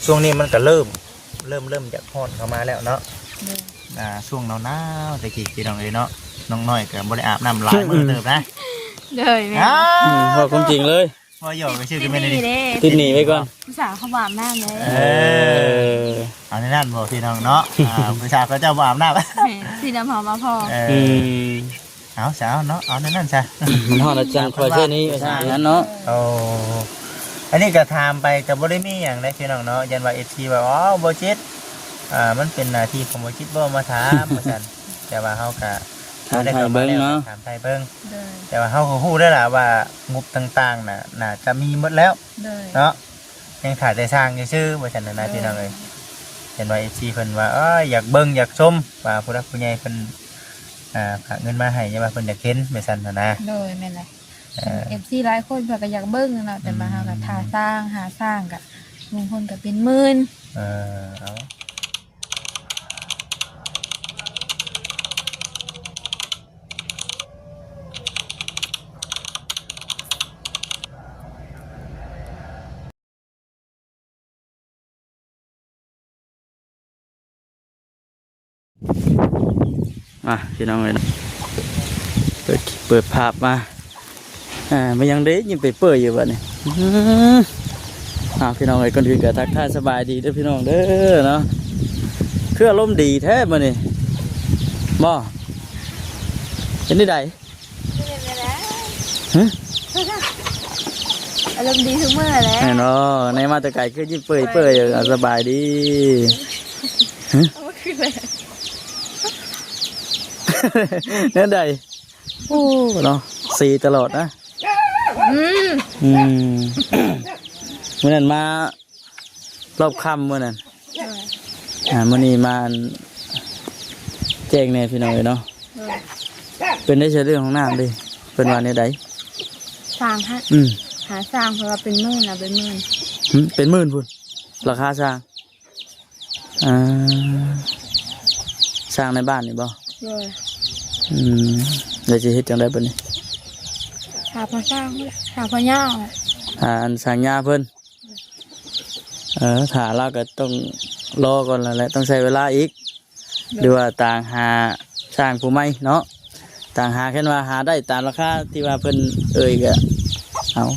ຊ່ວງນີ້ມັນກໍເລີ່ມ ເລີ່ມ ເລີ່ມຢາກຮ້ອນເຂົ້າມາແລ້ວເນາະ. ໂດຍ ອ່າ ຊ່ວງໜາວໆ ແຕ່ກີ້ ພີ່ນ້ອງເອີຍເນາະ, ນ້ອງນ້ອຍກໍບໍ່ໄດ້ອາບນ້ຳຫຼາຍມື້ເຕີບນະ. ໂດຍ ແມ່ນ ອ້າວ ອືມ ເວົ້າຄວາມຈິງເລີຍ. ບໍ່ ຫຍອກ ຊື່ ຕິດໜີ້ເດ້ ຕິດໜີ້ໄວ້ກ່ອນ. ຜູ້ສາວເຂົາບໍ່ອາບນ້ຳເດ້. ເອີ ເອີ ເອົາແນວນັ້ນບໍ່ ພີ່ນ້ອງເນາະ. ອ່າ ຜູ້ສາວເຂົາເຈົ້າບໍ່ອາບນ້ຳ. ແມ່ນ ສີດຳຫອມມາພໍ້. ເອີ ອືມ ເອົາຊະ ເອົາເນາະ ເອົາແນວນັ້ນຊະ. ມັນຮ້ອນແລ້ວຈັ່ງຄ່ອຍໃຊ້ນີ້ ວ່າຊັ້ນເນາະ. ໂອ້ ອັນນີ້ກໍຖາມໄປກໍບໍ່ໄດ້ມີຫຍັງເດ້ ພີ່ນ້ອງເນາະ. ຢ້ານວ່າເອັຟຊີວ່າ ອໍ ບໍ່ຈິດ ອ່າ ມັນເປັນໜ້າທີ່ຂອງບໍ່ຈິດບໍ່ ມາຖາມ ວ່າຊັ້ນ. ແຕ່ວ່າເຮົາກໍຖາມໄຖ່ເບິ່ງເນາະ ຖາມໄຖ່ເບິ່ງ. ໂດຍ ແຕ່ວ່າເຮົາກໍຮູ້ແລ້ວລະວ່າງົບຕ່າງໆ ນະ ໜ້າຈະມີໝົດແລ້ວ. ໂດຍ ເນາະ ຍັງຂາດແຕ່ສ້າງຊື່ໆ ວ່າຊັ້ນນະ ໂດຍ ພີ່ນ້ອງເອີຍ. ເຫັນວ່າເອັຟຊີເພິ່ນວ່າ ເອີ ຢາກເບິ່ງຢາກຊົມ ວ່າຜູ້ຫຼັກຜູ້ໃຫຍ່ເພິ່ນ ອ່າ ຝາກເງິນມາໃຫ້ ຢ່າວ່າເພິ່ນຢາກເຫັນ ວ່າຊັ້ນນະ. ໂດຍ ແມ່ນແຫຼະ. ເອີ ເອັຟຊີຫຼາຍຄົນເພິ່ນກໍຢາກເບິ່ງເນາະ ແຕ່ວ່າເຮົາກໍ ອືມ ຖ້າສ້າງ ຫາສ້າງກໍ ບາງຄົນກໍເປັນໝື່ນ. ເອີ ເອົາ ມາ ພີ່ນ້ອງເອີຍ ເປີດ ເປີດພາບມາ. ອ່າ ມັນຍັງໄດ້ຍິນເປີຍໆຢູ່ບັດນີ້. ອືມ ອ່າ ພີ່ນ້ອງເອີຍ ກ່ອນອື່ນກໍທັກທາຍສະບາຍດີເດີພີ່ນ້ອງເດີເນາະ. ຄືອາລົມດີແທ້ມື້ນີ້ ບໍ່ ເປັນຈັ່ງໃດ? ຮະ? ອາລົມດີທຸກມື້ແຫຼະ. ແມ່ນບໍ່? ໃນມາແຕ່ໄກຄືຍິ້ມເປີຍໆ ເອີ ສະບາຍດີ. ຮະ? ແນວໃດ? ໂອ້ ເນາະ ເຊຕະຫຼອດນະ. ອືມ ອືມ ມື້ນັ້ນມາ ລອບຄ່ຳມື້ນັ້ນ. ໂດຍ ອ່າ ມື້ນີ້ມາ ອັນ ແຈ້ງແດ່ພີ່ນ້ອງເອີຍເນາະ. ໂດຍ ເປັນໄດ້ໃສເລື່ອງຫ້ອງນ້ຳເດ້ ເພິ່ນວ່າແນວໃດ? ສ້າງໃຫ້ ອືມ ຫາສ້າງ ເພາະວ່າເປັນໝື່ນນະ ເປັນໝື່ນ. ຫື ເປັນໝື່ນພຸ້ນ ລາຄາສ້າງ. ອ່າ ສ້າງໃນບ້ານນີ້ບໍ່? ໂດຍ ອືມ ແລ້ວຊິເຮັດຈັ່ງໃດບັດນີ້? ຫາພໍ່ຊ່າງ ຫາພໍ່ຍ່າ ຫາ ອັນ ຊ່າງຍ່າເພິ່ນ. ເອີ ຖ້າລາວກໍຕ້ອງລໍກ່ອນແລ້ວແຫຼະ ຕ້ອງໃຊ້ເວລາອີກ. ໂດຍ ຫຼືວ່າຕາງຫາຊ່າງຜູ້ໃໝ່ເນາະ ຕາງຫາ ຄັນວ່າຫາໄດ້ຕາມລາຄາທີ່ວ່າເພິ່ນເອີຍກໍເອົາ.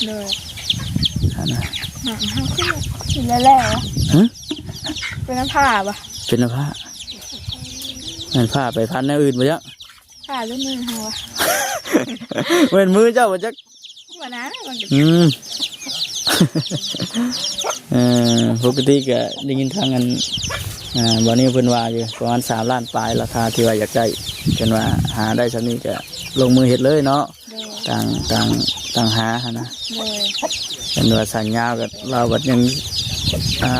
ໂດຍ ຫັ້ນນະ. ຫາເຮົາຄືກິນແລ້ວແຫຼະ. ຫຶ ເປັນນ້ຳຜ້າບໍ່? ເປັນນ້ຳຜ້າ ແມ່ນຜ້າໄປພັນແນວອື່ນບໍ່ຈັກ. ຂາດຢູ່ມືເຮົາ ແມ່ນມືເຈົ້າບໍ່ຈັກ. ບໍ່ນະ ອືມ ເອີ ປົກກະຕິກະໄດ້ຍິນທາງອັນ ອ່າ ບ່າວນິວເພິ່ນວ່າຢູ່ ປະມານສາມລ້ານປາຍ ລາຄາທີ່ວ່າຢາກໄດ້ ເພິ່ນວ່າຫາໄດ້ສ່ຳນີ້ກະລົງມືເຮັດເລີຍເນາະ. ໂດຍ ຕ່າງ ຕ່າງ ຕ່າງຫາຫັ້ນນະ. ໂດຍ ເພິ່ນວ່າສັນຍາວກໍ ລາວບັດຍັງ ອ່າ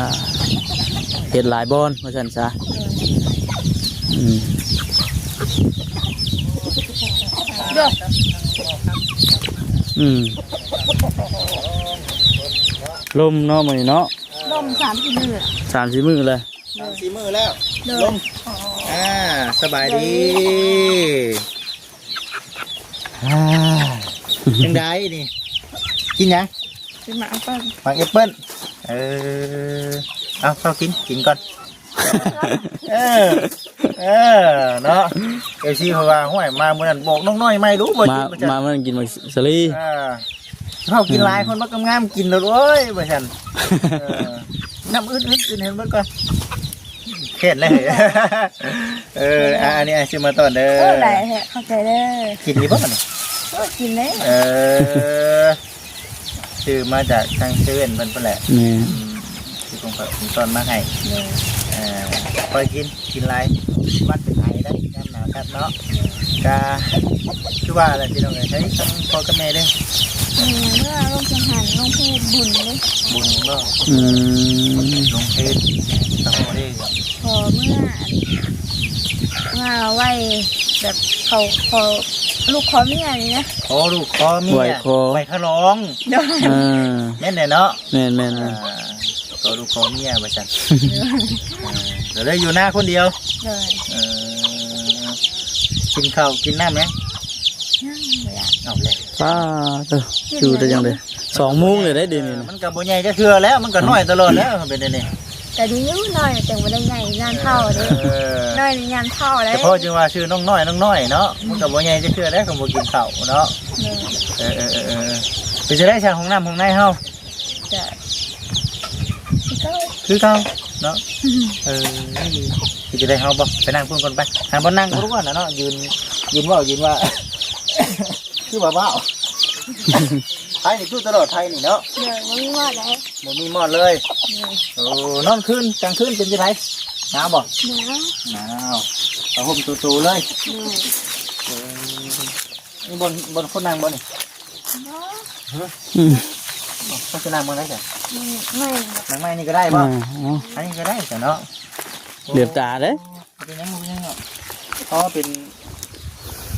ເຮັດຫຼາຍບ່ອນວ່າຊັ້ນຊະ. ໂດຍ ອືມ ໂດຍ ອືມ ລົມເນາະມື້ນີ້ເນາະ. ລົມສາມສີ່ມື້ ສາມສີ່ມື້ແລ້ວ. ໂດຍ ສາມສີ່ມື້ແລ້ວ. ໂດຍ ລົມ ອ່າ ສະບາຍດີ. ໂດຍ ອ່າ ຈັ່ງໃດນີ້ ກິນຫຍັງ? ກິນໝາກແອັບເປິ້ນ ໝາກແອັບເປິ້ນ. ເອີ ເອົາ ເຂົ້າກິນ ກິນກ່ອນ. ເອີ ເອີ ເນາະ ເອັຟຊີເຂົາວ່າ ຫ້ວຍ ມາມື້ນັ້ນບອກນ້ອງນ້ອຍໃໝ່ດູ ບໍ່ກິນ ມາມື້ນັ້ນກິນໝາກສາລີ. ເອີ ເຮົາກິນຫຼາຍ ອືມ ຄົນມັກງາມໆ ກິນໂລດ ໂອ້ຍ ວ່າຊັ້ນ. ເອີ ນ້ຳອຶດໆ ກິນໃຫ້ໝົດກ່ອນ. ເຂດເລີຍ. ເອີ ອ່າ ອັນນີ້ອ້າຍຊື້ມາຕ້ອນເດີ. ໂອ້ ໄດ້ແທ້ ຂອບໃຈເດີ. ກິນຢູ່ບໍ່ນີ້? ໂອ້ ກິນເດ້. ເອີ ຊື້ມາຈາກທາງເຊເວັ່ນເພິ່ນພຸ້ນແຫຼະ. ແມ່ນ ອືມ ຊື້ຂອງຝາກຂອງຕ້ອນມາໃຫ້. ໂດຍ ເອີ ຄ່ອຍກິນ ກິນຫຼາຍ ວັດເປັນໄອໄດ້ ຍາມໜາວຄັກເນາະ. ໂດຍ ກະຄືວ່າແຫຼະ ພີ່ນ້ອງເອີຍ ໃຊ້ທັງພໍ່ກັບແມ່ເດ້. ແມ່ເມື່ອລົງສັງຫານ ລົງເພດບຸນເດ້. ບຸນບໍ່? ອືມ ລົງເພດ ສະໂພເດ້. ຂໍເມື່ອ ອັນ ເມື່ອໄຫວ້ແບບເຂົາຂໍລູກຂໍເມຍນີ້ນະ. ຂໍລູກຂໍເມຍ ໄຫວ້ຂໍ ໄຫວ້ຂະຫຼອງ. ໂດຍ ເອີ ແມ່ນແຫຼະເນາະ. ແມ່ນໆໆ ອ່າ ຂໍລູກຂໍເມຍວ່າຊັ້ນ. ໂດຍ ເອີ ກໍເລີຍຢູ່ນາຄົນດຽວ. ໂດຍ ເອີ ກິນເຂົ້າກິນນ້ຳຍັງ? ຍັງ ບໍ່ຢາກ. ເອົາແລ້ວ ປ້າໂທ້ ຢູ່ໄດ້ຈັ່ງໃດ? ສອງໂມງເລີຍເດ້ ດຽວນີ້ນະ ມັນກໍບໍ່ໃຫຍ່ຈັກເທື່ອແລ້ວ ມັນກໍນ້ອຍຕະຫຼອດແລ້ວ ເປັນແນວນີ້. ກໍດີຢູ່ ນ້ອຍ ຈັ່ງບໍ່ໄດ້ໃຫຍ່ຍາມເຖົ້າເດ້. ເອີ ນ້ອຍນີ້ຍາມເຖົ້າເດ້ ສະເພາະຈຶ່ງວ່າຊື່ນ້ອງນ້ອຍ ນ້ອງນ້ອຍເນາະ ມັນກໍບໍ່ໃຫຍ່ຈັກເທື່ອແລ້ວ ກໍບໍ່ກິນເຂົ້າເນາະ. ເອີ ເອີ ເປັນຈັ່ງໃດຊະ ຫ້ອງນ້ຳຫ້ອງໃນເຮົາ? ກະຄືເກົ່າ ຄືເກົ່າເນາະ. ເອີ ເປັນຈັ່ງໃດເຮົາບໍ່ ໄປນັ່ງພຸ້ນກ່ອນໄປ ຫາບ່ອນນັ່ງກ່ອນນະເນາະ. ຢືນ ຢືນເວົ້າ ຢືນວ່າ ຄືວ່າເວົ້າ ໄທນີ້ ຢູ່ຕະຫຼອດໄທນີ້ເນາະ. ໂດຍ ບໍ່ມີໝອດໃດ ບໍ່ມີໝອດເລີຍ. ໂດຍ ໂອ້ ນອນຄືນ ກາງຄືນເປັນຈັ່ງໃດ ໜາວບໍ່? ໜາວ ໜາວ ຜ້າຫົ່ມໂຕໆເລີຍ. ໂດຍ ເອີ ນີ້ບ່ອນ ບ່ອນຄົນນັ່ງບໍ່ນີ້? ບໍ່ ຮະ ອືມ ເຂົາຈະນັ່ງບ່ອນໃດຊະ? ນີ້ ໄມ້ ນັ່ງໄມ້ນີ້ກໍໄດ້ບໍ່? ອ່າ ອັນນີ້ກໍໄດ້ຊະເນາະ. ໂອ້ ເຫຼືອບຕາເດ້. ເປັນຫຍັງ ບໍ່ເປັນຫຍັງດອກ. ອໍ ເປັນ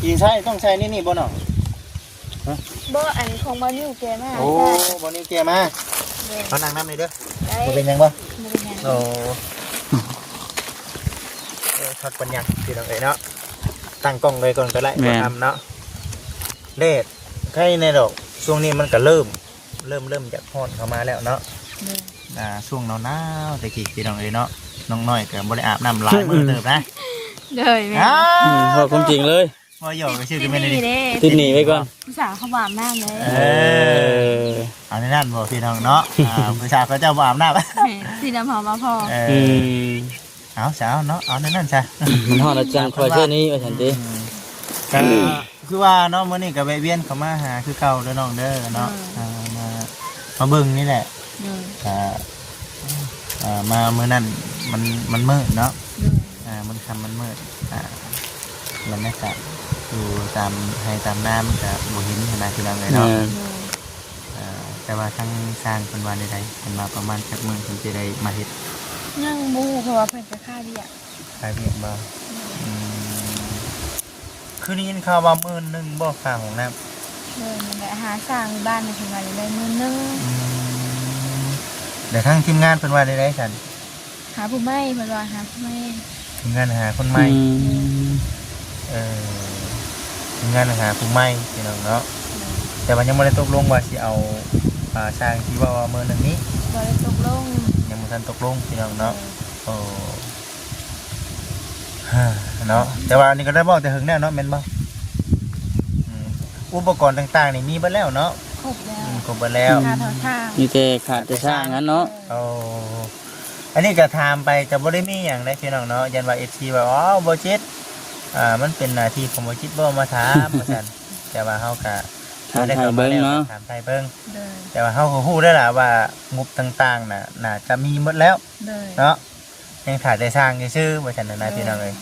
ອີໃຊ້ ຕ້ອງໃຊ້ໃນນີ້ບໍ່ນ້ອງ? ຮະ ບໍ່ ອັນຂອງບ່າວນິວແກະມາ. ໂອ້ ໃຊ້ ບ່າວນິວແກະມາ. ໂດຍ ເອົານັ່ງນຳນີ້ເດີ. ໄດ້ ບໍ່ເປັນຫຍັງບໍ່? ບໍ່ເປັນຫຍັງ. ໂອ້ ເອີ ຄັກປານຫຍັງ ພີ່ນ້ອງເອີຍເນາະ. ຕັ້ງກ້ອງເລີຍກ່ອນກໍໄດ້ ແມ່ນ ບໍ່ທຳເນາະ. ແດດໄຄແນ່ດອກ ຊ່ວງນີ້ມັນກໍເລີ່ມ ເລີ່ມ ເລີ່ມຈາກຮ້ອນເຂົ້າມາແລ້ວເນາະ. ໂດຍ ອ່າ ຊ່ວງໜາວໆແຕ່ກີ້ ພີ່ນ້ອງເອີຍເນາະ ນ້ອງນ້ອຍກໍບໍ່ໄດ້ອາບນ້ຳຫຼາຍມື້ເຕີບນະ. ໂດຍ ແມ່ນ ອ່າ ອືມ ເວົ້າຄວາມຈິງເລີຍ ເວົ້າຫຍອກກໍຊື່ກໍແມ່ນອີ່ຫຼີ ຕິດໜີ້ໄວ້ກ່ອນ ຜູ້ສາວເຂົາອາບນ້ຳເດ້. ເອີ ເອີ ເອົາແນວນັ້ນບໍ່ ພີ່ນ້ອງເນາະ. ອ່າ ຜູ້ສາວເຂົາເຈົ້າບໍ່ອາບນ້ຳ ແມ່ນ ຊິນຳເຮົາມາພໍ້. ເອີ ອືມ ເອົາຊະ ເອົາເນາະ ເອົາແນວນັ້ນຊະ ມັນຮ້ອນແລ້ວຈັ່ງຄ່ອຍເທື່ອນີ້ວ່າຊັ້ນຕິ. ອືມ ກໍຄືວ່າເນາະ ມື້ນີ້ກໍແວະວຽນເຂົ້າມາຫາຄືເກົ່າເດີນ້ອງເດີເນາະ. ໂດຍ ອ່າ ມາ ມາເບິ່ງນີ້ແຫຼະ. ໂດຍ ກໍ ອ່າ ມາມື້ນັ້ນມັນ ມັນມືດເນາະ. ໂດຍ ອ່າ ມັນຄ່ຳມັນມືດ ອ່າ ບັນຍາກາດຢູ່ຕາມໄຮ່ຕາມນາມັນກໍບໍ່ເຫັນຫັ້ນນະ ພີ່ນ້ອງເອີຍເນາະ. ແມ່ນ ໂດຍ ອ່າ ແຕ່ວ່າທາງຊ່າງເພິ່ນວ່າແນວໃດ? ເພິ່ນວ່າປະມານຈັກມື້ເພິ່ນຊິໄດ້ມາເຮັດ? ຍັງບໍ່ຮູ້ ເພາະວ່າເພິ່ນໄປຄາວຽກ. ຄາວຽກບໍ່? ອືມ ຄືໄດ້ຍິນຂ່າວວ່າໝື່ນໜຶ່ງບໍ່ ຄ່າຫ້ອງນ້ຳ? ໂດຍ ນັ້ນແຫຼະ ຫາຊ່າງຢູ່ບ້ານເພິ່ນວ່າໄດ້ໝື່ນໜຶ່ງ. ອືມ ແລ້ວທາງທີມງານເພິ່ນວ່າແນວໃດຊັ້ນ? ຫາຜູ້ໃໝ່ ເພິ່ນວ່າຫາຜູ້ໃໝ່ ທີມງານຫາຄົນໃໝ່. ອືມ ເອີ ທີມງານຫາຜູ້ໃໝ່ ພີ່ນ້ອງເນາະ. ໂດຍ ແຕ່ວ່າຍັງບໍ່ໄດ້ຕົກລົງວ່າຊິເອົາ ອ່າ ຊ່າງທີ່ເວົ້າວ່າມື້ໜຶ່ງນີ້ ບໍ່ໄດ້ຕົກລົງ ຍັງບໍ່ທັນຕົກລົງ ພີ່ນ້ອງເນາະ. ໂດຍ ໂອ້ ເນາະ ແຕ່ວ່າອັນນີ້ກໍໄດ້ເວົ້າແຕ່ເຫິງແລ້ວເນາະ ແມ່ນບໍ່? ອືມ ອຸປະກອນຕ່າງໆນີ້ມີເບິດແລ້ວເນາະ? ຄົບແລ້ວ ອືມ ຄົບເບິດແລ້ວ. ອືມ ຂາດເທົ່າຊ່າງ ມີແຕ່ຂາດແຕ່ຊ່າງນັ້ນເນາະ. ໂອ້ ອັນນີ້ກໍຖາມໄປກໍບໍ່ໄດ້ມີຫຍັງໃດ໋ ພີ່ນ້ອງເນາະ. ຢ້ານວ່າເອັຟຊີວ່າ ອ້າວ ບໍ່ຈິດ ອ່າ ມັນເປັນໜ້າທີ່ຂອງບໍ່ຈິດບໍ່ມາຖາມ ວ່າຊັ້ນ. ແຕ່ວ່າເຮົາກໍຖາມໄຖ່ເບິ່ງເນາະ ຖາມໄຖ່ເບິ່ງ. ໂດຍ ແຕ່ວ່າເຮົາກໍຮູ້ແລ້ວລະວ່າງົບຕ່າງໆນະ ໜ້າຈະມີໝົດແລ້ວ. ໂດຍ ເນາະ ຍັງຖ້າແຕ່ສ້າງຊື່ໆ ວ່າຊັ້ນນະ ໂດຍ ພີ່ນ້ອງເອີຍ.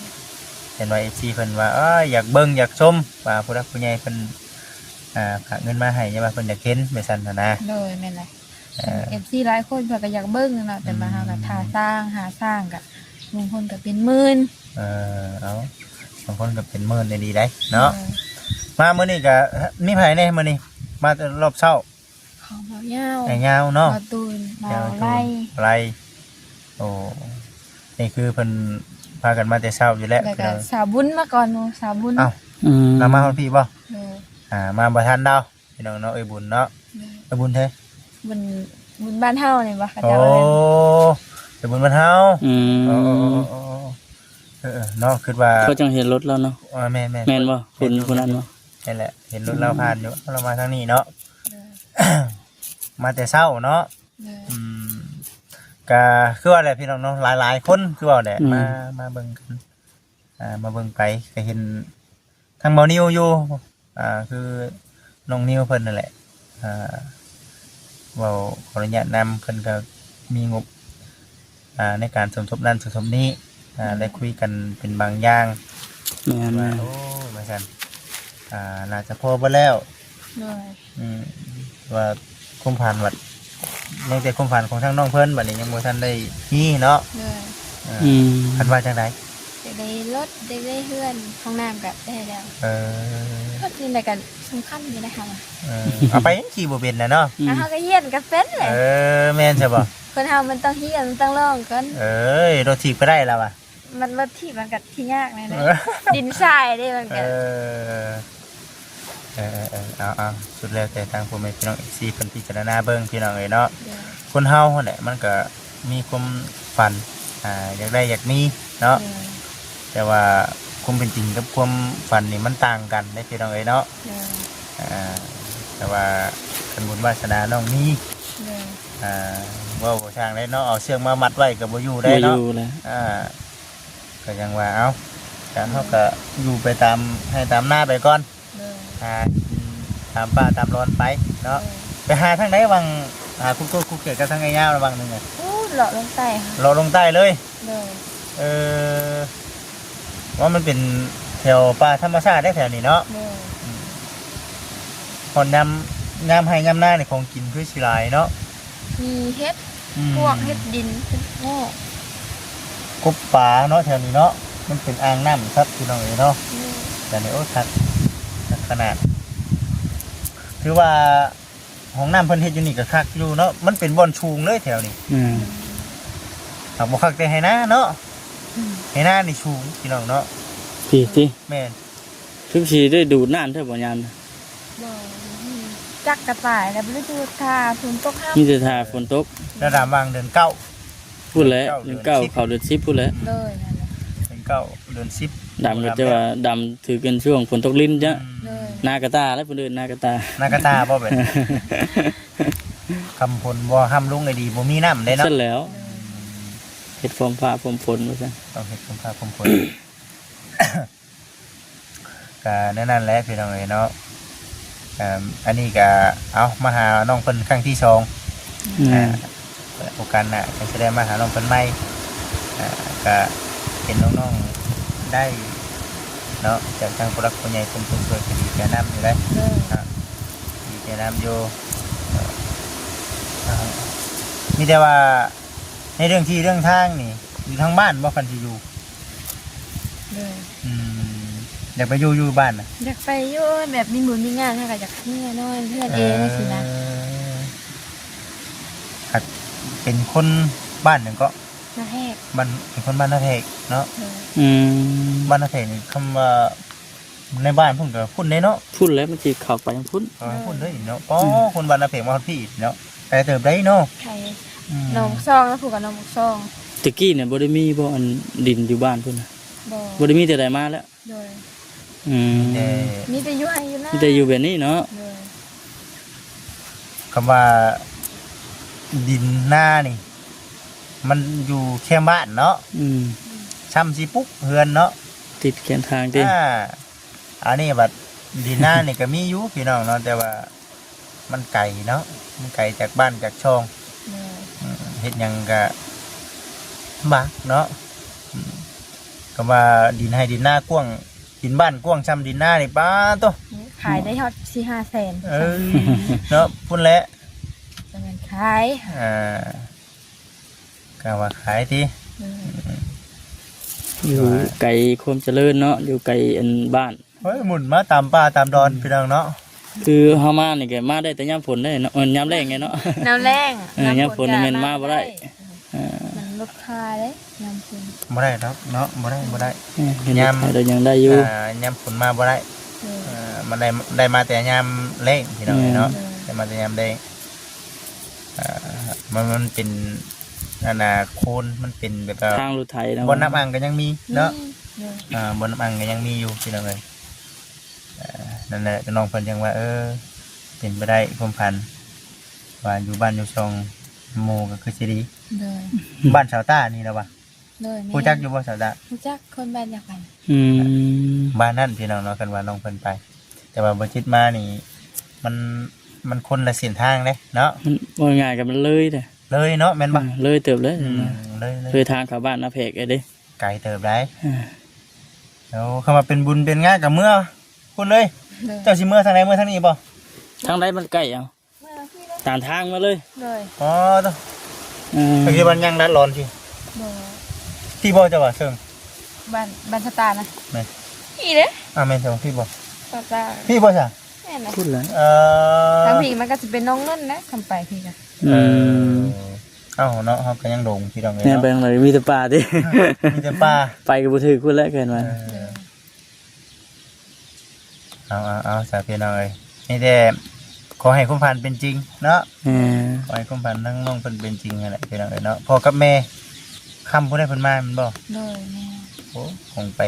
ເຫັນວ່າເອັຟຊີເພິ່ນວ່າ ເອີ ຢາກເບິ່ງຢາກຊົມ ວ່າຜູ້ຫຼັກຜູ້ໃຫຍ່ເພິ່ນ ອ່າ ຝາກເງິນມາໃຫ້ ຢ່າວ່າເພິ່ນຢາກເຫັນ ວ່າຊັ້ນນະ. ໂດຍ ແມ່ນແຫຼະ. ເອີ ເອັຟຊີຫຼາຍຄົນເພິ່ນກໍຢາກເບິ່ງເນາະ ແຕ່ວ່າເຮົາກໍ ອືມ ຖ້າສ້າງ ຫາສ້າງກໍ ບາງຄົນກໍເປັນໝື່ນ. ເອີ ເອົາ ບາງຄົນກໍເປັນໝື່ນອີ່ຫຼີໄດ໋ເນາະ. ໂດຍ ມາມື້ນີ້ກໍມີໃຜແດ່? ມື້ນີ້ມາແຕ່ຮອບເຊົ້າ ຂອງບ່າວຍາວ ອ້າຍຍາວເນາະ ບ່າວຕູນ ບ່າວໄລ ໄລ. ໂອ້ ນີ້ຄືເພິ່ນພາກັນມາແຕ່ເຊົ້າຢູ່ແລ້ວ ແລ້ວກໍ ພີ່ນ້ອງ ສາວບຸນມາກ່ອນໝູ່ ສາວບຸນ. ເອົ້າ ອືມ ລາວມາຮອດພີ້ບໍ່? ໂດຍ ອ່າ ມາບໍ່ທັນດາວ ພີ່ນ້ອງເນາະ. ເອີຍບຸນເນາະ. ໂດຍ ເອີຍບຸນໃສ? ບຸນ ບຸນບ້ານເຮົານີ້ບໍ່ ເຂົາເຈົ້າ. ໂອ້ ເອີຍບຸນບ້ານເຮົາ. ອືມ ເອີ ເອີ ເນາະ ຄິດວ່າເຂົາຈັ່ງເຫັນລົດລາວເນາະ. ເອີ ແມ່ນໆ ແມ່ນບໍ່? ເຫັນຢູ່ ຄົນ ຄົນນັ້ນບໍ່? ແມ່ນແຫຼະ ເຫັນລົດລາວຜ່ານຢູ່ ລາວມາທາງນີ້ເນາະ. ໂດຍ ມາແຕ່ເຊົ້າເນາະ. ໂດຍ ອືມ ກະຄືວ່າແຫຼະ ພີ່ນ້ອງເນາະ ຫຼາຍໆຄົນ ຄືວ່າແຫຼະ ອືມ ມາ ມາເບິ່ງກັນ ອ່າ ມາເບິ່ງໄປ ກະເຫັນທັງບ່າວນິວຢູ່ ອ່າ ຄືນ້ອງນິວເພິ່ນນັ້ນແຫຼະ ອ່າ ເວົ້າຂໍອະນຸຍາດນຳ ເພິ່ນກະມີງົບ ອ່າ ໃນການສົມທົບນັ້ນສົມທົບນີ້ ອ່າ ອືມ ໄດ້ຄຸຍກັນເປັນບາງຢ່າງ. ແມ່ນໆ ວ່າ ໂອ້ ວ່າຊັ້ນ ອ່າ ໜ້າຈະພໍເບິດແລ້ວ. ໂດຍ ອືມ ວ່າຄວາມຝັນບັດ ຍັງແຕ່ຄວາມຝັນຂອງທາງນ້ອງເພິ່ນ ບັດນີ້ຍັງບໍ່ທັນໄດ້ມີເນາະ. ໂດຍ ເອີ ອືມ ເພິ່ນວ່າຈັ່ງໃດ? ຢາກໄດ້ລົດ ຢາກໄດ້ເຮືອນ ຫ້ອງນ້ຳກໍໄດ້ແລ້ວ. ເອີ ລົດນີ້ແຫຼະກໍສຳຄັນຢູ່ນະເຮົາ. ເອີ ເອົາໄປຍັງຂີ່ບໍ່ເປັນນະເນາະ. ອືມ ອ່າ ເຮົາກໍຮຽນກໍເປັນແຫຼະ. ເອີ ແມ່ນຊະບໍ່? ຄົນເຮົາມັນຕ້ອງຮຽນ ມັນຕ້ອງລອງກ່ອນ. ເອີຍ ລົດຖີບກໍໄດ້ລະວ່າ. ມັນລົດຖີບມັນກໍທີ່ຍາກແນ່ເດ້ ເອີ ດິນຊາຍເດ້ມັນກໍ. ເອີ ເອີໆ ເອົາໆ ສຸດແລ້ວແຕ່ທາງພໍ່ແມ່ພີ່ນ້ອງ ເອັຟຊີ ເພິ່ນພິຈາລະນາເບິ່ງ ພີ່ນ້ອງເອີຍເນາະ. ໂດຍ ຄົນເຮົາຫັ້ນແຫຼະ ມັນກໍມີຄວາມຝັນ ອ່າ ຢາກໄດ້ຢາກມີເນາະ. ໂດຍ ແຕ່ວ່າຄວາມເປັນຈິງກັບຄວາມຝັນນີ້ມັນຕ່າງກັນເດ້ ພີ່ນ້ອງເອີຍເນາະ. ໂດຍ ອ່າ ແຕ່ວ່າຄັນບຸນວາສະໜານ້ອງມີ ໂດຍ ອ່າ ເວົ້າບໍ່ຊ່າງແລ້ວເນາະ ເອົາເຊືອກມາມັດໄວ້ກໍບໍ່ຢູ່ໄດ້ເນາະ ບໍ່ຢູ່ແລ້ວ. ອ່າ ກໍຍັງວ່າ ເອົ້າ ການເຮົາກໍຢູ່ໄປຕາມໄຮ່ຕາມນາໄປກ່ອນ ໂດຍ ຫາກິນຕາມປ່າຕາມລອນໄປເນາະ. ໂດຍ ໄປຫາທາງໃດຫວ່າງ ຫາຄຸກໂຕຄຸກເຂດກັບທາງອ້າຍຍາວລະຫວ່າງໜຶ່ງ ພຸ້ນ ເລາະລົງໃຕ້ ເລາະລົງໃຕ້ເລີຍ. ໂດຍ ເອີ ວ່າມັນເປັນແຖວປ່າທຳມະຊາດເດ້ແຖວນີ້ເນາະ. ໂດຍ ອືມ ຮອດຍາມ ຍາມໄຮ່ຍາມນານີ້ຂອງກິນຄືຊິຫຼາຍເນາະ. ມີເຫັດ ອືມ ພວກເຫັດດິນ ເຫັດຫອກ ກົບປາເນາະ ແຖວນີ້ເນາະ ມັນເປັນອ່າງນ້ຳສັດ ພີ່ນ້ອງເອີຍເນາະ. ໂດຍ ແຖວນີ້ ໂອ້ ຄັກ ຄັກຂະໜາດ ຖືວ່າຫ້ອງນ້ຳເພິ່ນເຮັດຢູ່ນີ້ກໍຄັກຢູ່ເນາະ ມັນເປັນບ່ອນສູງເລີຍແຖວນີ້. ແມ່ນ ຄັກບໍ່ຄັກແຕ່ໄຮ່ນາເນາະ. ອືມ ໄຮ່ນານີ້ສູງ ພີ່ນ້ອງເນາະ. ຕິ ຕິ ແມ່ນ ຄືຊິໄດ້ດູດນ້ຳແທ້ບໍ່ຍາມນະ? ບໍ່ ຈັກກະຕ່າຍແລ້ວ ບໍ່ໄດ້ດູດ ຖ້າຝົນຕົກ ມີແຕ່ຖ້າຝົນຕົກ ລະດັບຫວ່າງເດືອນເກົ້າ ພຸ້ນແຫຼະ ເດືອນເກົ້າ ເດືອນເກົ້າ ເຂົ້າເດືອນສິບພຸ້ນແຫຼະ. ໂດຍ ນັ້ນແຫຼະ ເດືອນເກົ້າເດືອນສິບ ດຳກໍຈະວ່າດຳຖືກກັນຊ່ວງຝົນຕົກລິນຈ້ະ. ອືມ ໂດຍ ນາກະຕ່າແຫຼະ ເພິ່ນເອີ້ນນາກະຕ່າ ນາກະຕ່າບໍ່ເປັນ ຄຳຝົນບໍ່ຮ່ຳລົງໄດ້ດີ ບໍ່ມີນ້ຳເດ້ເນາະ. ຊັ້ນແລ້ວ ໂດຍ ເຮັດພວມຟ້າພວມຝົນວ່າຊັ້ນ ຕ້ອງເຮັດພວມຟ້າພວມຝົນ. ກະແນວນັ້ນແຫຼະພີ່ນ້ອງເອີຍເນາະ. ເອີ ອັນນີ້ກະ ເອົາ ມາຫານ້ອງເພິ່ນຄັ້ງທີສອງ ອືມ ອ່າ ໂອກາດໜ້າກໍຊິໄດ້ມາຫານ້ອງເພິ່ນໃໝ່. ອ່າ ກະເຫັນນ້ອງໆໄດ້ເນາະ ຈາກທາງຜູ້ຫຼັກຜູ້ໃຫຍ່ເພິ່ນ ເພິ່ນຊ່ວຍກໍດີໃຈນຳຢູ່ເດ້. ໂດຍ ອ່າ ດີໃຈນຳຢູ່. ເອີ ອ່າ ມີແຕ່ວ່າໃນເລື່ອງທີ່ເລື່ອງທາງນີ້ ຢູ່ທາງບ້ານບໍ່ ຄັນຊິຢູ່? ໂດຍ ອືມ ຢາກໄປຢູ່ ຢູ່ບ້ານນະ? ຢາກໄປຢູ່ ແບບມີບຸນມີງານ ເຮົາກໍຢາກເມືອນອນເຮືອນເອງ ເອີ ຈັ່ງຊີ້ນະ. ຄັນເປັນຄົນບ້ານຫຍັງເກາະ? ນາແພກ ບ້ານ ເປັນຄົນບ້ານນາແພກເນາະ. ໂດຍ ອືມ ບ້ານນາແພກນີ້ ຄຳວ່າໃນບ້ານພຸ້ນກໍພຸ້ນເດ້ເນາະ. ພຸ້ນແຫຼະ ມັນຊິເຂົ້າໄປທາງພຸ້ນ ເຂົ້າທາງພຸ້ນເດ້ເນາະ. ອໍ ອືມ ຄົນບ້ານນາແພກມາຮອດພີ້ເນາະ ໄກເຕີບໄດ໋ເນາະ. ໄກ ອືມ ໜອງຊອງ ແລ້ວພຸ້ນກໍໜອງໝາກຊອງ. ແຕ່ກີ້ນີ້ບໍ່ໄດ້ມີບໍ່ ອັນດິນຢູ່ບ້ານພຸ້ນນະ? ບໍ່ ບໍ່ໄດ້ມີແຕ່ໃດມາແລ້ວ. ໂດຍ ອືມ ມີແຕ່ ມີແຕ່ຢູ່ໄຮ່ຢູ່ນາ ມີແຕ່ຢູ່ແບບນີ້ເນາະ. ໂດຍ ຄຳວ່າດິນນານີ້ ມັນຢູ່ແຄມບ້ານເນາະ. ອືມ ຊ່ຳຊິປຸກເຮືອນເນາະ ຕິດແຄມທາງຕິ. ອ່າ ອັນນີ້ບັດດິນນານີ້ກໍມີຢູ່ພີ່ນ້ອງເນາະ ແຕ່ວ່າ ມັນໄກເນາະ ມັນໄກຈາກບ້ານຈາກຊ່ອງ. ໂດຍ ອືມ ເຮັດຫຍັງກະລຳບາກເນາະ. ອືມ ຄຳວ່າດິນໄຮ່ດິນນາກວ້າງ ດິນບ້ານກວ້າງຊ່ຳດິນນານີ້ ປາໂຕ ຂາຍໄດ້ຮອດສີ່ຫ້າແສນ. ເອີ ເນາະ ພຸ້ນແຫຼະ ຈະແມ່ນຂາຍ. ອ່າ ກະວ່າຂາຍຕິ. ອືມ ອືມ ຢູ່ໄກຄວາມຈະເລີນເນາະ ຢູ່ໄກອັນບ້ານ. ໂອ້ຍ ໝຸນມາຕາມປ່າຕາມດອນ ອືມ ພີ່ນ້ອງເນາະ. ຄືເຮົາມານີ້ກໍມາໄດ້ແຕ່ຍາມຝົນເດ້ເນາະ ເອີ ຍາມແລ້ງເດ້ເນາະ. ຍາມແລ້ງ ເອີ ຍາມຝົນ ຍາມຝົນນີ້ແມ່ນມາບໍ່ໄດ້. ເອີ ມັນລົດຄ່າເດ້ຍາມຝົນ ບໍ່ໄດ້ດອກເນາະ ບໍ່ໄດ້ ບໍ່ໄດ້. ເອີ ເຫັນ ຍາມ ລົດໄຖລົດຫຍັງໄດ້ຢູ່. ອ່າ ຍາມຝົນມາບໍ່ໄດ້. ເອີ ເອີ ມັນໄດ້ ໄດ້ມາແຕ່ຍາມແລ້ງ ພີ່ນ້ອງເອີຍເນາະ. ເອີ ໄດ້ມາແຕ່ຍາມແລ້ງ. ອ່າ ມັນ ມັນເປັນ ອັນນ່າ ໂຄນ ມັນເປັນແບບວ່າ ທາງລົດໄຖເນາະ ບ່ອນນ້ຳອັ່ງກໍຍັງມີເນາະ. ມີ ໂດຍ ອ່າ ບ່ອນນ້ຳອັ່ງກໍຍັງມີຢູ່ ພີ່ນ້ອງເອີຍ. ອ່າ ນັ້ນແຫຼະ ນ້ອງເພິ່ນຈັ່ງວ່າ ເອີ ເປັນໄປໄດ້ຄວາມຝັນ ວ່າຢູ່ບ້ານຢູ່ຊ່ອງໝູ່ກໍຄືຊິດີ. ໂດຍ ບ້ານສາວຕ້ານີ້ລະວະ. ໂດຍ ແມ່ນ ຮູ້ຈັກຢູ່ບໍ່ສາວຕ້າ? ຮູ້ຈັກ ຄົນບ້ານດຽວກັນ. ອືມ ບ້ານນັ້ນ ພີ່ນ້ອງເນາະ ຄັນວ່ານ້ອງເພິ່ນໄປ ແຕ່ວ່າບໍ່ຈິດມານີ້ ມັນ ມັນຄົນລະເສັ້ນທາງເດ້ເນາະ. ມັນ ເວົ້າງ່າຍໆກໍມັນເລີຍເດ້. ເລີຍເນາະ ແມ່ນບໍ່? ເອີ ເລີຍເຕີບເລີຍ. ອືມ ເລີຍ ເລີຍ ເລີຍທາງເຂົ້າບ້ານນາແພກໄດ້ເດ້. ໄກເຕີບໄດ໋. ເອີ ໂອ້ ຄຳວ່າເປັນບຸນເປັນງານກໍເມືອ ພຸ້ນເລີຍ. ໂດຍ ເຈົ້າຊິເມືອທາງໃດ? ເມືອທາງນີ້ບໍ່? ທາງໃດມັນໃກ້ເອົາ? ເມືອທີ່ເລີຍ ຕາມທາງມາເລີຍ. ໂດຍ ອໍ ໂຕ ເອີ ເຈົ້າຄິດວ່າຍັງລັດລອນທີ່? ບໍ່ ທີ່ບໍ່ເຈົ້າວ່າເຊິ່ງ ບ້ານ ບ້ານສະຕານະ. ແມ່ນ ທີ່ເດ້. ອ່າ ແມ່ນ ທີ່ບໍ່? ສະຕານ ທີ່ບໍ່ຊະ? ແມ່ນແຫຼະ ພຸ້ນແຫຼະ. ເອີ ທາງພີ້ມັນກໍຊິເປັນໜອງເງິນນະ ຄຳໄປພີ້ກະ. ອືມ ເອີ ເອົ້າເນາະ ເຮົາກໍຍັງດົງ ພີ່ນ້ອງເອີຍ ແມ່ນ ເນາະ ໄປທາງໃດມີແຕ່ປ່າຕິ. ມີແຕ່ປ່າ ໄປກໍບໍ່ຖືກພຸ້ນແຫຼະ ເກີນວ່າ. ເອີ ໂດຍ ເອົາ ເອົາ ເອົາ ສາ ພີ່ນ້ອງເອີຍ ມີແຕ່ຂໍໃຫ້ຄວາມຝັນເປັນຈິງເນາະ. ແມ່ນ ຂໍໃຫ້ຄວາມຝັນທາງນ້ອງເພິ່ນເປັນຈິງຫັ້ນແຫຼະ ພີ່ນ້ອງເອີຍເນາະ. ພໍ່ກັບແມ່ ຄ່ຳພຸ້ນໃດເພິ່ນມາແມ່ນບໍ່? ໂດຍ ແມ່ນ. ໂອ້ ຄົງໄປ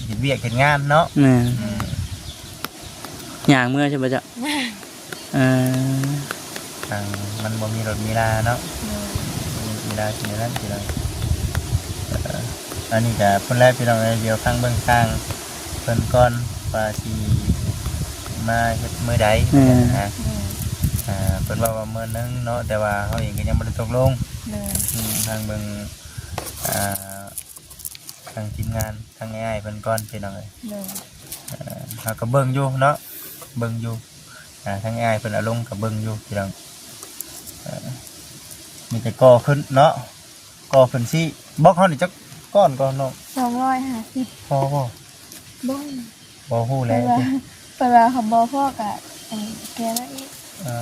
ເຮັດວຽກເຮັດງານເນາະ. ແມ່ນ ອືມ ຍ່າງເມືອໃຊ່ບໍ່ເຈົ້າ? ຍ່າງ ເອີ ທາງມັນບໍ່ມີລົດມີລາເນາະ. ໂດຍ ບໍ່ມີລົດມີລາຊິແນວນັ້ນ ພີ່ນ້ອງ. ເອີ ອັນນີ້ກະພຸ້ນແຫຼະ ພີ່ນ້ອງເອີຍ ດຽວຟັງເບິ່ງທາງເພິ່ນກ່ອນວ່າຊິມາເຮັດມື້ໃດ. ແມ່ນ ນະ ໂດຍ ອ່າ ເພິ່ນເວົ້າວ່າມື້ໜຶ່ງເນາະ ແຕ່ວ່າເຮົາເອງກໍຍັງບໍ່ໄດ້ຕົກລົງ. ໂດຍ ອືມ ທາງເບິ່ງ ອ່າ ທາງທີມງານ ທາງອ້າຍເພິ່ນກ່ອນ ພີ່ນ້ອງເອີຍ. ໂດຍ ເອີ ເຮົາກໍເບິ່ງຢູ່ເນາະ ເບິ່ງຢູ່ ອ່າ ທາງອ້າຍເພິ່ນເອົາລົງກໍເບິ່ງຢູ່ ພີ່ນ້ອງ. ເອີ ມີແຕ່ກໍ່ຂຶ້ນເນາະ ກໍ່ຂຶ້ນຊີ້. ບລັອກເຮົານີ້ຈັກກ້ອນກໍນ້ອງ? ສອງຮ້ອຍຫ້າສິບ ພໍບໍ່? ບໍ່ ບໍ່ຮູ້ແລ້ວ. ເພິ່ນວ່າ ເພິ່ນວ່າຄັນບໍ່ພໍກໍ ອັນ ແກ່ມາອີກ. ເອີ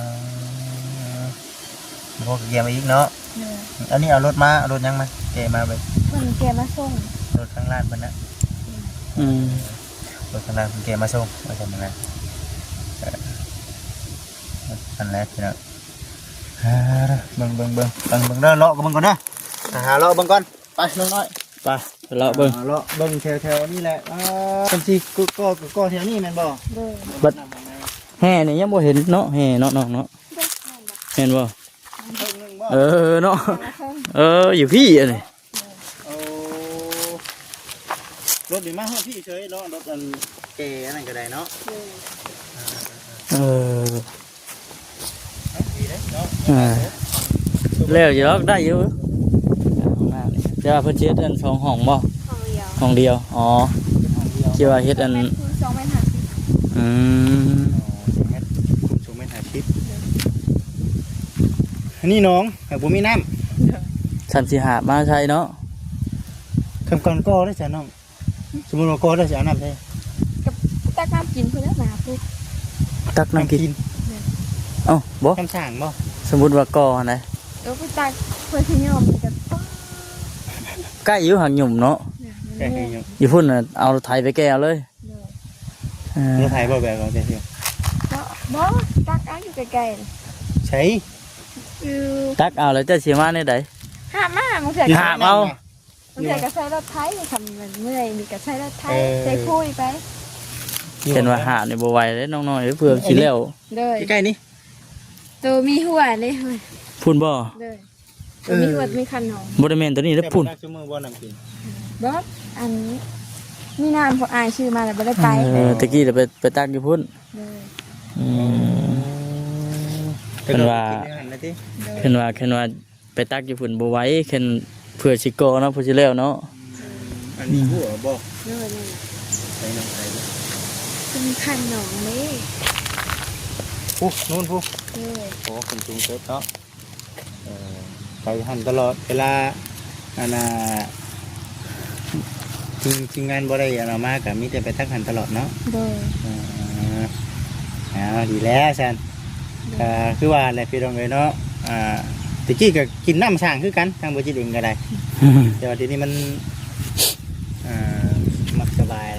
ບໍ່ພໍກໍແກ່ມາອີກເນາະ. ໂດຍ ອັນນີ້ເອົາລົດມາ ເອົາລົດຫຍັງມາແກ່ມາເບິ່ງ? ເພິ່ນແກ່ມາສົ່ງ ລົດທາງຮ້ານເພິ່ນນະ. ອືມ ອືມ ລົດທາງຮ້ານເພິ່ນແກ່ມາສົ່ງວ່າຊັ້ນນະ. ເອີ ນັ້ນແຫຼະ ພີ່ນ້ອງ. ເບິ່ງ ເບິ່ງ ເບິ່ງ ເບິ່ງເດີ ເລາະກັນເບິ່ງກ່ອນເດີ ຫາເລາະເບິ່ງກ່ອນ. ໄປນ້ອງນ້ອຍ ໄປ ໄປເລາະເບິ່ງ ອ່າ ເລາະເບິ່ງແຖວໆນີ້ແຫຼະ. ອ່າ ເພິ່ນຊິກໍ່ ກໍ່ ກໍ່ແຖວນີ້ແມ່ນບໍ່? ໂດຍ ບັດແຮ່ນີ້ຍັງບໍ່ເຫັນເນາະ ແຮ່ເນາະນ້ອງເນາະ. ແມ່ນບໍ່? ເອີເນາະ ເອີ ຢູ່ພີ້ອັນນີ້. ໂອ້ ລົດນີ້ມາຮອດພີ້ເສີຍເນາະ ລົດອັນແກ່ອັນນັ້ນກໍໄດ້ເນາະ. ໂດຍ ເອີ ອ່າ ແລ້ວຢູ່ດອກ ໄດ້ຢູ່ ຫ້ອງນ້ຳນີ້. ແຕ່ວ່າເພິ່ນຊິເຮັດອັນສອງຫ້ອງບໍ່? ຫ້ອງດຽວ ຫ້ອງດຽວ. ອໍ ເປັນຫ້ອງດຽວ ທີ່ວ່າເຮັດອັນ ສອງແມັດ ຄູນສອງແມັດຫ້າສິບ. ອືມ ອໍ ສອງແມັດ ຄູນສອງແມັດຫ້າສິບ. ໂດຍ ອັນນີ້ໜອງ ຫາກບໍ່ມີນ້ຳ. ໂດຍ ຊັ້ນຊິຫາບມາໃສ່ເນາະ. ຄຳກ່ອນກໍໄດ້ຊະນ້ອງ. ສົມມຸດວ່າກໍໄດ້ຊິເອົານ້ຳໃສ? ກໍຕັກນ້ຳກິນພຸ້ນແຫຼະ ໜາພຸ້ນ ຕັກນ້ຳກິນ. ນ້ຳກິນ ແມ່ນ. ເອົ້າ ບໍ່ ນ້ຳສ້າງບໍ່? ສົມມຸດວ່າກໍຫັ້ນນະ. ເອີ ໄປຕັກ ເພິ່ນຊິຫຍ້ອມນີ້ກໍ ໃກ້ຢູ່ຫາກຫຍຸ້ມເນາະ. ແມ່ນ ໃກ້ຫາກຫຍຸ້ມ. ຢູ່ພຸ້ນນະ ເອົາລົດໄຖໄປແກ່ເອົາເລີຍ. ໂດຍ ເອີ ລົດໄຖບໍ່ ແບບວ່າຈັ່ງຊີ້? ບໍ່ ບໍ່ ຕັກເອົາຢູ່ໃກ້ໆ. ໃສ? ຢູ່ ຕັກເອົາແລ້ວເຈົ້າຊິມາແນວໃດ? ຫາບມາ ບາງເທື່ອຫາບເອົາ. ບາງເທື່ອກໍໃຊ້ລົດໄຖ ຄັນມັນເມື່ອຍນີ້ກໍໃຊ້ລົດໄຖ ເອີ ໃຊ້ຄຸຍໄປ. ເຫັນວ່າຫາບນີ້ບໍ່ໄຫວເດ້ນ້ອງນ້ອຍເອີຍ ເພື່ອຊິແລ້ວ. ໂດຍ ໃກ້ໆນີ້ ໂຕມີຫົວເດ້. ພຸ້ນບໍ່? ໂດຍ ເອີ ມີຫົວ ມີຄັນນອນ. ບໍ່ໄດ້ແມ່ນໂຕນີ້ເດ້ພຸ້ນ. ແຕ່ບໍ່ຈັກຊຸມື້ບໍ່ນ້ຳກິນ? ບໍ່ ອັນມີນ້ຳພວກອ້າຍຊື້ມາແລ້ວບໍ່ໄດ້ໄປ. ເອີ ຕະກີ້ໄປ ໄປຕັກຢູ່ພຸ້ນ. ໂດຍ ອືມ ເພິ່ນວ່າ ໂດຍ ເພິ່ນວ່າ ເພິ່ນວ່າ ໄປຕັກຢູ່ພຸ້ນບໍ່ໄຫວ ຄັນເພື່ອຊິກໍ່ເນາະ ເພື່ອຊິແລ້ວເນາະ. ອືມ ອັນນີ້ຫົວບໍ່? ໂດຍ ໃສ່ນ້ຳໃສ່ ເປັນຄັນໜອງເດ້. ໂອ້ ໂນ່ນພຸ້ນ. ໂດຍ ໂອ້ ຂຶ້ນສູງເຕີບເນາະ. ເອີ ໄປຫັ້ນຕະຫຼອດເວລາ ອັນນ່າ ທີມ ທີມງານບໍ່ໄດ້ອັນນັ້ນມາ ກໍມີແຕ່ໄປຕັກຫັ້ນຕະຫຼອດເນາະ. ໂດຍ ເອີ ເອົາ ດີແລ້ວຊັ້ນ. ໂດຍ ກໍຄືວ່າແຫຼະພີ່ນ້ອງເອີຍເນາະ ອ່າ ແຕ່ກີ້ກໍກິນນ້ຳສ້າງຄືກັນ ທາງບໍ່ຈິດເອງກໍໄດ້ ແຕ່ວ່າດຽວນີ້ມັນ ອ່າ ມັກສະບາຍ.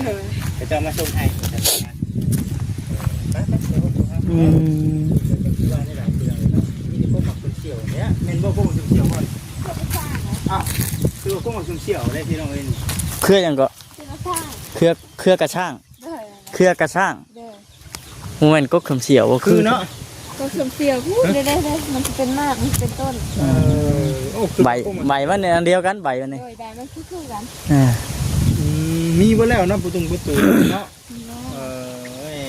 ໂດຍ ເຂົາເຈົ້າມາສົ່ງໃຫ້. ໄປໆ ໄປ ອືມ ຄືວ່ານີ້ແຫຼະ ຄືວ່ານີ້ແຫຼະ ມີແຕ່ພວກໝາກຊົມສ່ຽວນີ້ແຫຼະ ແມ່ນບໍ່? ພວກໝາກຊົມສ່ຽວບໍ່? ອ້າວ ຄືວ່າພວກໝາກຊົມສ່ຽວເດ້ພີ່ນ້ອງເອີຍ. ເຄືອຫຍັງເກາະ? ເຄືອ ເຄືອກະຊ້າງ. ໂດຍ ເຄືອກະຊ້າງ. ໂດຍ ບໍ່ແມ່ນກົກເຂັມສ່ຽວບໍ່? ຄືເນາະ ກົກເຂັມສ່ຽວ ເດ້ໆ ມັນຊິເປັນໝາກ ມັນຊິເປັນຕົ້ນ. ເອີ ໂອ້ ໃບ ໃບມັນອັນດຽວກັນ ໃບມັນນີ້. ໂດຍ ໃບມັນຄືໆກັນ. ເອີ ອືມ ມີເບິດແລ້ວເນາະ ປະຕຸງປະຕູເນາະ. ເອີຍ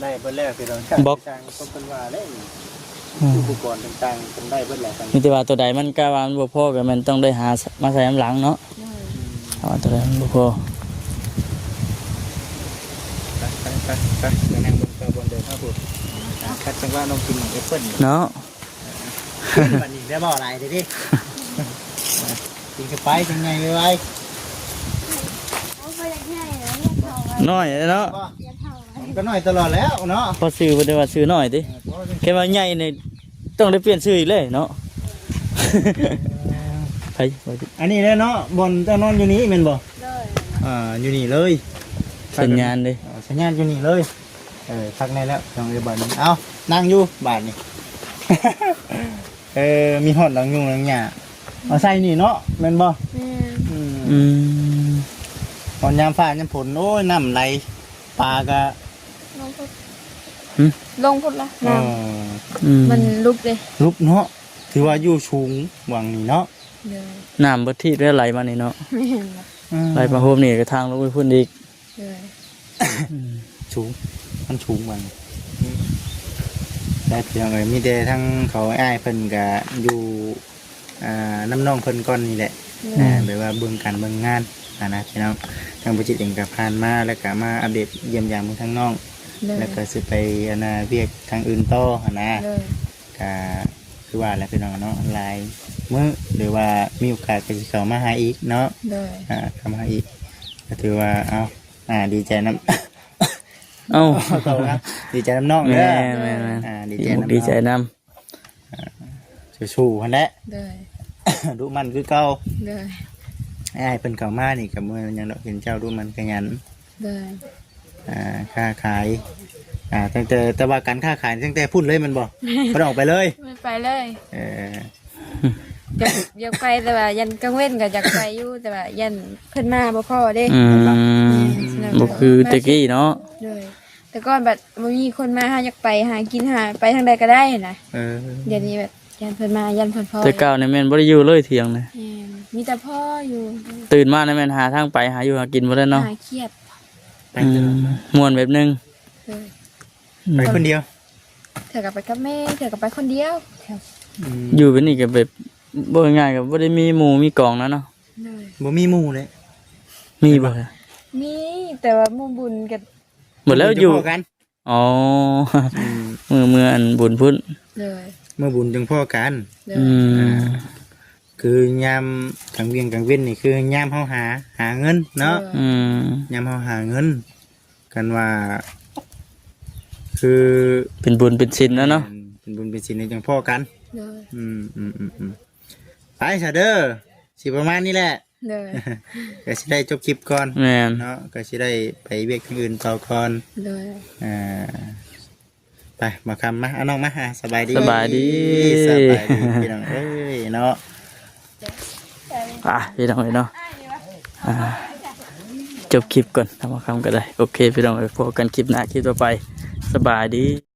ໄດ້ເບິດແລ້ວພີ່ນ້ອງ. ບລັອກ ຊ່າງຄົນເພິ່ນວ່າເດ້ ອືມ ອຸປະກອນຕ່າງໆ ເພິ່ນໄດ້ເບິດແລ້ວ. ມີແຕ່ວ່າໂຕໃດມັນກະວ່າມັນບໍ່ພໍ ກໍແມ່ນຕ້ອງໄດ້ຫາມາໃສ່ນຳຫຼັງເນາະ. ໂດຍ ຖ້າວ່າໂຕໃດມັນບໍ່ພໍ ໄປໆໆ ໄປນັ່ງເບິ່ງຕໍ່ບ່ອນເດີມເຮົາພຸ້ນ. ອ່າ ຂັດຈັງຫວະນ້ອງກິນໝາກແອັບເປິ້ນເນາະ. ເອີ ບັດນີ້ໄດ້ເວົ້າຫຼາຍເດ້ ກິນເຂົ້າໄປຈັ່ງໃຫຍ່ໄວໆ. ໂອ້ຍ ບໍ່ຢາກໃຫຍ່ແລ້ວ ຢາກເຖົ້າໄວ. ນ້ອຍເນາະ ຢາກເຖົ້າໄວ. ມັນກໍນ້ອຍຕະຫຼອດແລ້ວເນາະ. ພໍຊື່ບໍ່ໄດ້ວ່າຊື່ນ້ອຍຕິ ເອີ ພໍ ແຄ່ວ່າໃຫຍ່ນີ້ ຕ້ອງໄດ້ປ່ຽນຊື່ອີກເລີຍເນາະ. ເອີ ໃຜ ອັນນີ້ແຫຼະເນາະ ບ່ອນເຈົ້ານອນຢູ່ນີ້ແມ່ນບໍ່? ໂດຍ ອ່າ ຢູ່ນີ້ເລີຍ. ສັນຍານເດ້ ອ່າ ຍາດຢູ່ນີ້ເລີຍ. ເອີ ຄັກແນ່ແລ້ວ ນ້ອງເອີຍ ບາດນີ້. ເອົ້າ ນັ່ງຢູ່ບາດນີ້. ເອີ ມີຮອດຫຼັງຍຸງຫຼັງຫຍ້າ ເອົາໃສ່ນີ້ເນາະ ແມ່ນບໍ່? ແມ່ນ. ອືມ ອືມ ຕອນຍາມຟ້າຍາມຝົນ ໂອ້ຍ ນ້ຳໄຫຼ ປາກະ ລົງພຸ້ນ ຫຶ? ລົງພຸ້ນລະ ເອີ ນ້ຳ ອືມ ມັນລຸກເດ້ ລຸກເນາະ. ຖືວ່າຢູ່ສູງຫວ່າງນີ້ເນາະ. ໂດຍ ນ້ຳເບິດທີ່ໄດ້ໄຫຼມານີ້ເນາະ. ແມ່ນລະ ອືມ ໄຫຼມາໂຮມນີ້ກະທາງລົງໄປພຸ້ນອີກ. ໂດຍ ອືມ ສູງ ມັນສູງມັນ ໄດ້ພີ່ນ້ອງເອີຍ. ມີແຕ່ທາງເຂົາອ້າຍເພິ່ນກະຢູ່ ອ່າ ນຳນ້ອງເພິ່ນກ່ອນນີ້ແຫຼະ. ໂດຍ ອ່າ ແບບວ່າເບິ່ງການເບິ່ງງານຫັ້ນນະພີ່ນ້ອງ. ທາງບໍ່ຈິດເອງກະຜ່ານມາ ແລ້ວກະມາອັບເດດຢ້ຽມຢາມເບິ່ງທາງນ້ອງ. ໂດຍ ແລ້ວກະຊິໄປ ອັນນ່າ ວຽກທາງອື່ນຕໍ່ຫັ້ນນະ. ໂດຍ ກະຄືວ່າແຫຼະພີ່ນ້ອງເນາະ ຫຼາຍມື້ ຫຼືວ່າມີໂອກາດກະຊິເຂົ້າມາຫາອີກເນາະ. ໂດຍ ອ່າ ເຂົ້າມາຫາອີກ ກະຖືວ່າ ເອົ້າ ອ່າ ດີໃຈນຳ ເອົ້າ ຂໍໂທດນະ ດີໃຈນຳນ້ອງເດີ. ແມ່ນໆໆ ອ່າ ດີໃຈນຳ ດີໃຈນຳ ອ່າ ສູ້ໆຫັ້ນແຫຼະ. ໂດຍ ດຸໝັ່ນຄືເກົ່າ. ໂດຍ ອ້າຍເພິ່ນເຂົ້າມານີ້ກະບໍ່ແມ່ນຫຍັງດອກ ເຫັນເຈົ້າດຸໝັ່ນຂະຫຍັນ. ໂດຍ ອ່າ ຄ້າຂາຍ ອ່າ ຕັ້ງແຕ່ ແຕ່ວ່າການຄ້າຂາຍຕັ້ງແຕ່ພຸ້ນເລີຍແມ່ນບໍ່? ແມ່ນ ເພິ່ນອອກໄປເລີຍ ໄປເລີຍ. ເອີ ຢາກ ຢາກໄປ ແຕ່ວ່າຢ້ານກາງເວັນກະຢາກໄປຢູ່ ແຕ່ວ່າຢ້ານເພິ່ນມາບໍ່ພໍເດ້. ອືມ ແມ່ນ ບໍ່ຄືແຕ່ກີ້ເນາະ. ໂດຍ ແຕ່ກ່ອນບັດບໍ່ມີຄົນມາ ເຮົາຢາກໄປຫາກິນ ຫາໄປທາງໃດກະໄດ້ນະ. ເອີ ດຽວນີ້ແບບຢ້ານເພິ່ນມາ ຢ້ານເພິ່ນພໍ. ແຕ່ກ່າວນີ້ແມ່ນບໍ່ໄດ້ຢູ່ເລີຍຖຽງນະ. ແມ່ນ ມີແຕ່ພໍ່ຢູ່. ຕື່ນມານີ້ແມ່ນຫາທາງໄປ ຫາຢູ່ຫາກິນບໍ່ໄດ້ເນາະ. ຫາຄຽດ ໄປຕະຫຼອດເນາະ. ອືມ ມ່ວນແບບໜຶ່ງ. ໂດຍ ອືມ ໄປຄົນດຽວ ເທື່ອກະໄປກັບແມ່ ເທື່ອກະໄປຄົນດຽວ. ອືມ ຢູ່ແບບນີ້ກະແບບ ເວົ້າງ່າຍໆ ກະບໍ່ໄດ້ມີໝູ່ມີກອງນະເນາະ. ໂດຍ ບໍ່ມີໝູ່ເລີຍ. ມີບໍ່? ມີ ແຕ່ວ່າໝູ່ບຸນກະ ໝົດແລ້ວຢູ່ ຢູ່ກັນ. ອໍ ອືມ ມື້ ມື້ອັນບຸນພຸ້ນ. ໂດຍ ມື້ບຸນຈຶ່ງພໍ້ກັນ. ໂດຍ ອືມ ອ່າ ຄືຍາມກາງວຽງກາງເວັນນີ້ ຄືຍາມເຮົາຫາ ຫາເງິນເນາະ. ໂດຍ ອືມ ຍາມເຮົາຫາເງິນ ຄັນວ່າ ຄື ເປັນບຸນເປັນສິນແລ້ວເນາະ. ແມ່ນ ເປັນບຸນເປັນສິນຈັ່ງພໍ້ກັນ. ໂດຍ ອືມ ອືມ ອືມ ອືມ ໄປຊະເດີ ຊິປະມານນີ້ແຫຼະ. ໂດຍ ກະຊິໄດ້ຈົບຄລິບກ່ອນ. ແມ່ນ ເນາະ ກະຊິໄດ້ໄປວຽກທາງອື່ນຕໍ່ກ່ອນ. ໂດຍ ອ່າ ໄປ ມາຄຳມາ ເອົານ້ອງມາ ອ່າ ສະບາຍດີ ສະບາຍດີ ສະບາຍດີພີ່ນ້ອງເອີຍເນາະ. ອ່າ ພີ່ນ້ອງເອີຍເນາະ ອ່າ ຈົບຄລິບກ່ອນ ທາງມາຄຳກະໄດ້. ໂອເຄ ພີ່ນ້ອງເອີຍ ພົບກັນຄລິບໜ້າ ຄລິບຕໍ່ໄປ ສະບາຍດີ.